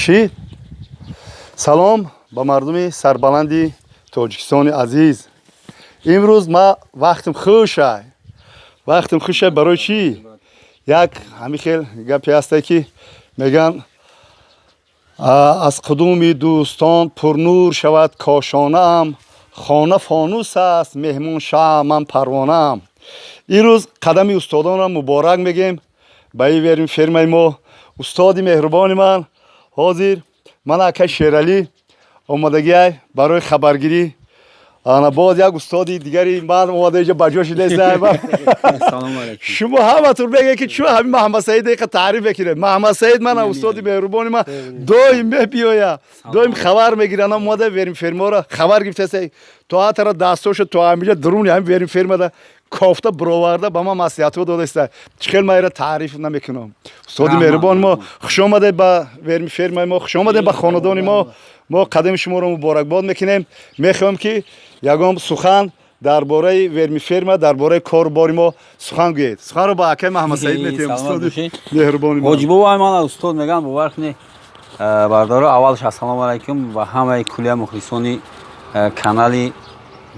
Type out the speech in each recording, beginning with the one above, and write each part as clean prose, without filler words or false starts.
Шид. Салом ба мардуми сарбаланди Тоҷикистони азиз. Имрӯз ма вақтим хушай, вақтим хушай. Барои чӣ? Як ҳамин хел гапе ҳасте, ки мегӯянд: аз қудуми дӯстон пурнур шавад кошонаам, хона фонус аст, меҳмон шамъ, ман парвонаам. Имрӯз қадами устодонро муборак мегӯем ба ин вермифермаи мо. Устоди меҳрубони ман, ҳозир ман акай Шералӣ омадагиай барои хабаргирӣ. Ана боз як устоди дигари ман омада инҷа, ба ҷо шидаистам. Шумо ҳаматон мегӯед, ки чун ҳамин Маҳаммадсаид дақиқа таъриф мекунед. Маҳаммадсаид мана, устоди меҳрубони ман, доим мебиёя, доим хабар мегирад. Ана омада вермифермаро хабар гирифтаст, то ҳатара дастошо то ҳамиҷа дуруни ҳамин вермифермада кофта бироварда, ба ман маслиҳатҳо додаиста. Чӣ хел ман ира таъриф намекунам? Устоди меҳрубони мо, хуш омадед ба вермифермаи мо, хуш омадед ба хонадони мо. Мо қадами шуморо муборакбод мекунем. Мехоҳем, ки ягон сухан дар бораи вермиферма, дар бораи кору бори мо сухан гӯед. Суханро ба акаи Маҳаммадсаид метиҳем, устоди меҳрубони мо. Ҳоҷибобо, ман устод мегӯям, бовар кунед, бардоро. Аввалш, ассалому алайкум ба ҳамаи куллия мухлисони канали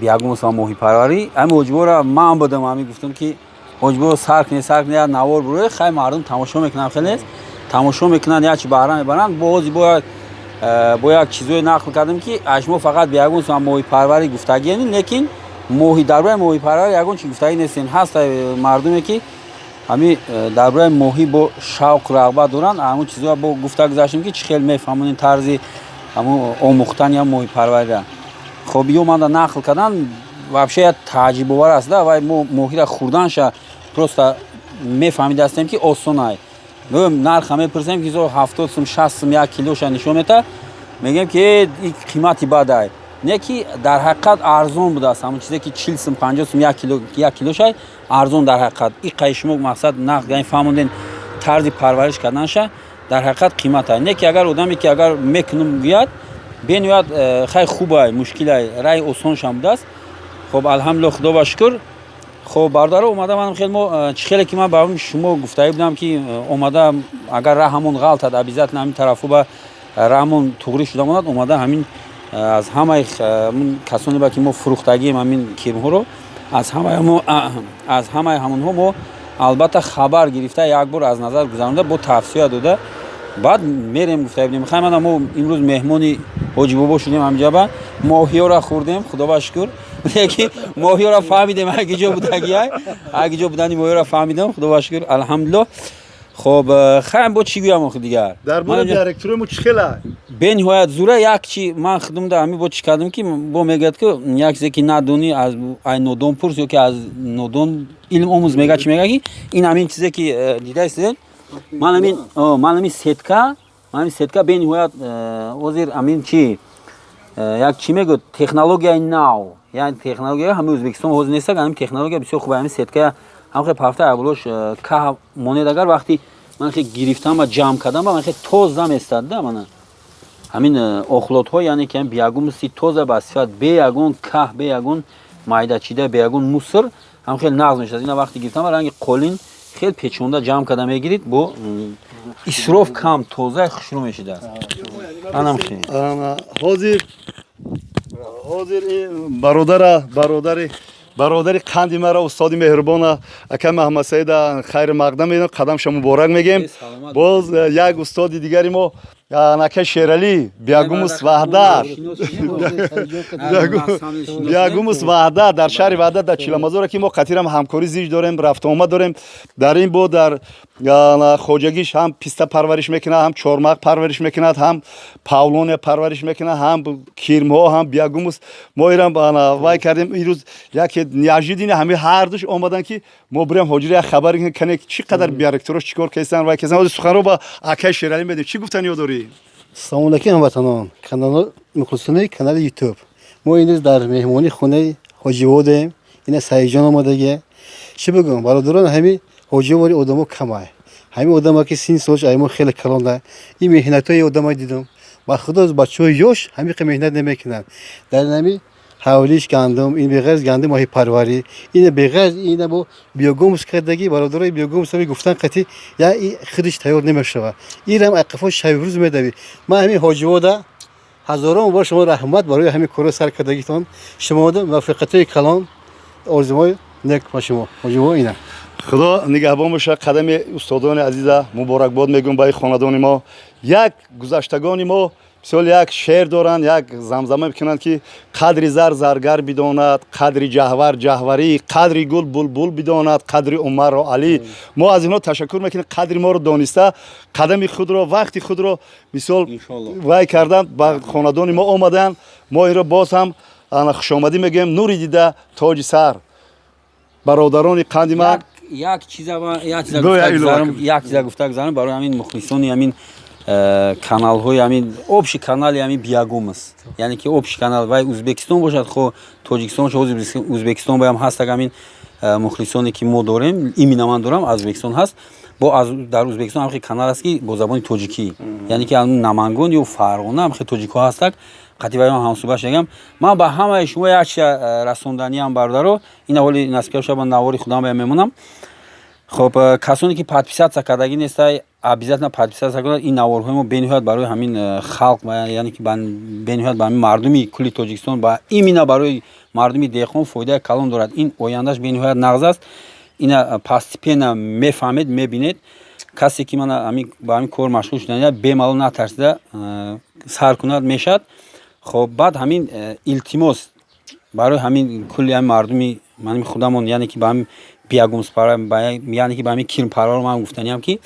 Биягумус ва моҳипарварӣ. Ҳами ҳоҷиборо ман будам, ҳами гуфтам, ки ҳоҷибо, сар кунед, сар кунед, як навор буроед. Хай, мардум тамошо мекунанд, хеле нест, тамошо мекунанд, як чи баҳра мебаранд. Бози бо як чизое нақл кардем, ки аз шумо фақат биягумус ва моҳипарварӣ гуфтагиен, лекин моҳи дар бораи моҳипарварӣ ягон чи гуфтагӣ нестем. Ҳаст мардуме, ки ҳами дар бораи моҳӣ бо шавқу рағбат доранд. Ҳамун чизоро бо гуфта гузаштем, ки чӣ хел мефаҳмонем тарзи ҳамун омӯхтани ҳам моҳипарвариро. Хоб, ё манда нақл кардан, вообще як тааҷҷубовар аст да. Вай мо моҳиро хӯрданша просто мефаҳмидастем, ки осонай. Нарха мепурсем, ки 70 сум, 60 сум як килоша нишон метаҳад, мегӯем, ки ин қимати бадай. Не, ки дар ҳақиқат арзон будааст. Ҳамон чизе, ки 40 сум, 50 сум як кило, як килошай арзон дар ҳақиқат. Иқаи шумо мақсад нақд яъне фаҳмонден тарзи парвариш карданша, дар ҳақиқат қимат. Не, ки агар одаме, ки агар мекунум гӯяд, бениҳоят хай хубай, мушкилай, рай осоншам будааст. Хоб, алҳамдулилла, худо ба шукр. Хоб, бародаро, омада манам хел мо чӣ хеле, ки ман ба шумо гуфтаи будам, ки омада, агар раҳамон ғалтад, обязательно ҳамин тарафу ба раҳамон туғрӣ шуда монад. Омада ҳамин аз ҳамаи касоне ба ки мо фурӯхтагием ҳамин кирмҳоро, аз ҳамаи ҳамонҳо мо албатта хабар гирифта, як бор аз назар гузаронда, бо тавсия дода, баъд мерем гуфта будем. Хай, мана мо имрӯз меҳмони Ҳоҷибобо шудем. Ҳамҷаба моҳиёра хӯрдем, худо ба шукр. Леки моҳиёра фаҳмидем, аги ҷо будагиай, аги ҷо будани моҳиёра фаҳмидем, худо ба шукр, алҳамдулилло. Хоб, хайм, бо чӣ гӯям охи дигар? Дар бораи директори мо чӣ хела? Бениҳоят зура. Як чи ман худумда ҳами бо чӣ кардам, ки бо мегӯяд, ки як чизе, ки надонӣ, аз ай нодон пурс ё ки аз нодон илм омӯз. Мега, чӣ мега, ки ин ҳамин чизе, ки дидаистед, ман ҳамин сетка, ман ҳамин сетка бениҳоят ҳозир ҳамин чи як чӣ мегӯяд, технологияи нав, яъне технология ҳамаи Ӯзбекистон ҳозир нест. Ҳамин технология бисёр хуб. Ҳамин сетка ҳам хел пафта абулош каҳ монед, агар вақти ман хел гирифтам ва ҷамъ кардам, ман хел тоза местад да. Мана ҳамин охлотҳо, яъне ки биягумуси тоза ба сифат, бе ягон каҳ, бе ягон майдачида, бе ягон мусор, ҳам хел нағз мешавад. Ина вақти гирифтам, ранги қолин хел печонда ҷамъ карда мегирид, бо исроф кам, тоза, хушрӯ мешидааст. Анам хел. Ҳозир бародари қанди маро, устоди меҳрубона, ака Маҳаммадсаида хайри мақдам медонам, қадамша муборак мегем. Боз як устоди дигари мо, ака Шералӣ, Биягумус Ваҳдат, Биягумус Ваҳдат дар шаҳри Ваҳдат, дар Чиламазоре, ки мо қатирам ҳамкорӣ зич дорем, рафтуомад дорем. Дар ин бо дар хоҷагиш ҳам писта парвариш мекунад, ҳам чормағ парвариш мекунад, ҳам павлония парвариш мекунад, ҳам кирмҳо, ҳам биягумус. Мо ирам вай кардем. Ирӯз яке неожиданно ҳами ҳардуш омаданд, ки мо бирем ҳоҷира як хабар кане, чӣ қадар биоректорош чӣ кор кестан, вай кестан. Ҳозир суханро ба акаи Шералӣ медем. Чӣ гуфтаниё дорӣ? Салому алайкум, ҳамватанон, канал мухлисони канали Ютуб. Мо имрӯз дар меҳмонии хонаи Ҳоҷиводем. Ина Саидҷон омадагия. Чӣ бигӯм, бародарон, ҳами ҳоҷивори одамо камай. Ҳамин одама, ки син солш ай мо хеле калонда, ин меҳнатҳои одама дидам. Ба худо, бачаҳои ёш ҳамиқа меҳнат намекунанд. Дар ҳами Ҳавлиш гандум, ин беғарз гандум моҳипарварӣ, ина беғарз ина бо биогумус кардагӣ. Бародарои, биогумус ҳами гуфтан қатӣ я худиш тайёр намешава. Ирам ақифо шаби рӯз медавӣ. Ман ҳамин ҳоҷивода ҳазорон бор шумо раҳмат барои ҳамин корро сар кардагитон. Шумода муваффақиятҳои калон, орзуҳои нек ба шумо, ҳоҷиво, ина. Худо нигаҳбон боша. Қадами устодони азиза муборакбод мегӯм ба хонадони мо. Як гузаштагони мо мисол як шеър доранд, як замзама мекунанд, ки қадри зар заргар бидонад, қадри ҷаҳвар ҷаҳварӣ, қадри гул булбул бидонад, қадри умарро Алӣ. Мо аз инҳо ташаккур мекунем, қадри моро дониста, қадами худро, вақти худро мисол вай карданд, ба хонадони мо омаданд. Мо инро боз ҳам хушомадӣ мегӯем. Нури дида, тоҷи сар, бародарони қанди ман. Як чиза гуфта гузарам барои ҳамин мухлисони ҳамин каналҳои ҳамин общий канали ҳамин биогумус, яъне ки общий канал, вай Узбекистон бошад, хо Тоҷикистон бошад. Ҳозир Узбекистон баям ҳастак ҳамин мухлисоне, ки мо дорем, именно ман дорам, аз Узбекистон ҳаст. Бо дар Узбекистон ҳамхе канал аст, ки бо забони тоҷикӣ, яъне ки Намангон ё Фарғона ҳамхе тоҷикҳо ҳастак, қатъи вайон ҳамсӯҳбат шагам. Ман ба ҳамаи шумо як чиза расонданиам, бародаро. Ина ҳоли насиб шава, ба навори худам баям мемонам. Хоб, касоне ки подписаться кардагӣ нестай, обязательно подписаться кунад. Ин наворҳои мо бениҳоят барои ҳамин халқ, яъне ки бениҳоят ба ҳамин мардуми кулли Тоҷикистон, ба именно барои мардуми деҳқон фоидаи калон дорад. Ин ояндаш бениҳоят нағз аст. Ина постепенно мефаҳмед, мебинед. Касе ки мана ба ҳамин кор машғул шудан, бемалол, натарсида сар кунад, мешавад. Хоб, баъд ҳамин илтимос барои ҳамин кулли ҳамин мардуми маними худамон, яъне ки ба ҳамин биогумуспарвар, яъне ки ба ҳамин кирмпарвар, ман гуфтаниям, ки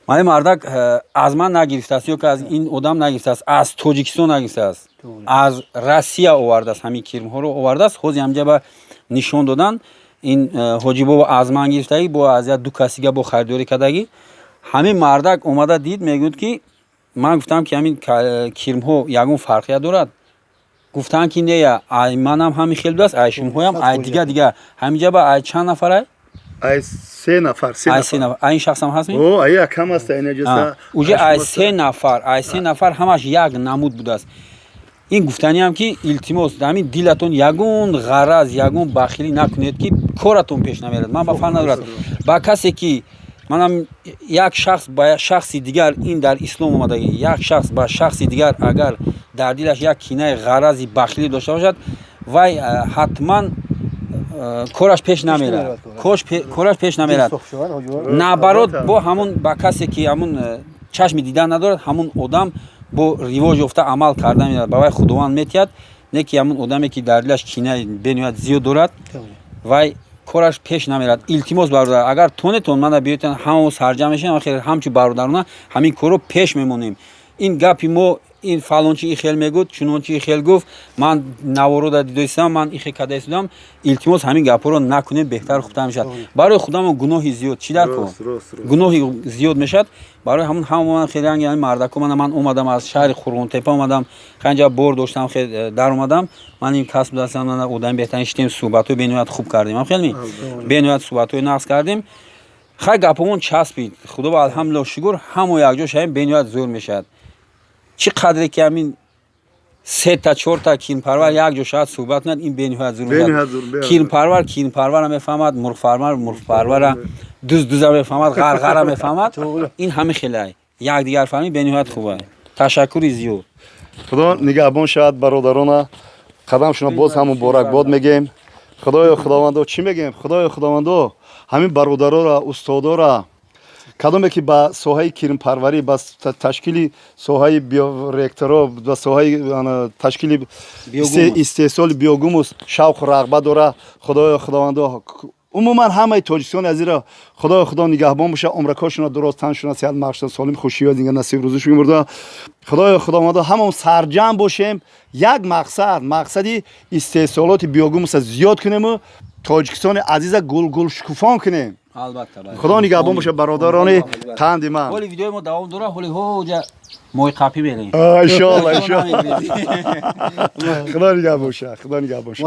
мани мардак аз ман нагирифтааст ё ки аз ин одам нагирифтааст, аз Тоҷикистон нагирифтааст, аз Россия овардааст. Ҳамин кирмҳоро овардааст, ҳозир ҳамҷа ба нишон додан. Ин ҳоҷибобо аз ман гирифтагӣ, бо аз як ду касига бо харидорӣ кардагӣ. Ҳамин мардак омада дид, мегӯяд, ки ман гуфтам, ки ҳамин кирмҳо ягон фарқият дорад. Гуфтанд, ки не, ай манам ҳамин хел будааст, ай шумоҳоям, ай дига дига. Ҳаминҷа ба ай чанд нафарай? Ай се нафар. Ай се нафар. Ай ин шахсам ҳаст? О, ай якам аст, ай. Уже ай се нафар, ай се нафар ҳамаш як намуд будааст. Ин гуфтаниам, ки илтимос, ҳамин дилатон ягон ғараз, ягон бахилӣ накунед, ки коратон пеш намерад. Ман ба фарқ надорад ба касе, ки манам як шахс ба шахси дигар, ин дар ислом омадагӣ, як шахс ба шахси дигар агар дар дилаш як кинаи ғарази бахилӣ дошта бошад, вай ҳатман кораш пеш намерад, кораш пеш намерад. Наоборот, бо ҳамун ба касе ки ҳамун чашми дидан надорад, ҳамун одам бо ривоҷ ёфта амал карда мерад, ба вай Худованд метиҳад. Не ки ҳамун одаме, ки дар дилаш кинаи бениҳоят зиёд дорад, вай кораш пеш намерад. Илтимос, бародар, агар тонетон мана биётен, ҳамамо сарҷам мешавем, ҳамчун бародарона ҳамин корро пеш мемонем. Ин гапи мо, ин фалончи и хел мегӯд, чунончи и хел гуфт, ман наворо да дидоистам, ман ихе када истодам. Илтимос, ҳамин гапҳоро накунем, беҳтар, хубтар мешавад. Барои худамон гуноҳи зиёд чӣ дар кор, гуноҳи зиёд мешавад. Барои ҳамун ҳамон хеле ранги ҳамин мардако. Мана ман омадам, аз шаҳри Қурғонтепа омадам, ханҷа бор доштам, хел даромадам. Ман ин касб дастам, мана одами беҳтарин шидем, суҳбатҳои бениҳоят хуб кардем, ам хелми бениҳоят суҳбатҳои нағз кардем. Хай, гапомон часпид, худо ба алҳамдулилло шукр. Ҳамо якҷо шавем, бениҳоят зӯр мешавад. Чӣ қадре ки ҳамин сета, чорта кирмпарвар як ҷо шавад, суҳбат кунад, ин бениҳоят зур мешавад. Кирмпарвар кирмпарвара мефаҳмад, мурғпарвар мурғпарвара, дуз дуза мефаҳмад, ғарғара мефаҳмад. Ин ҳами хелай якдигарфаҳмӣ бениҳоят хуба. Ташаккури зиёд. Худо нигаҳбон шавад, бародарона. Қадам шумо боз ҳам муборакбод мегем. Худоё, Худовандо, чӣ мегем? Худоё, Худовандо, ҳамин бародарора, устодора, кадоме ки ба соҳаи кирмпарварӣ, ба ташкили соҳаи биореакторо, ба соҳаи ташкили истеҳсоли биогумус шавқу рағбат дора, худоё, худовандо, умуман ҳамаи тоҷикистони азизро худоё, худо нигаҳбон боша. Умракошона дуроз, таншона сеҳат, мағшона солим, хушиё динга насиб рӯзишон бурда. Худоё, худовандо, ҳамон сарҷамъ бошем, як мақсад, мақсади истеҳсолоти биогумуса зиёд кунему Тоҷикистони азиза гулгул шукуфон кунем. Албатта. Худо нигаҳбон боша, бародарони қанди ман. Ҳоли видеои мо давом дора, ҳоли ҳоҷа моҳи қапӣ мерем. Иншоалло, иншоалло. Худо нигаҳбон боша, худо нигаҳбон боша.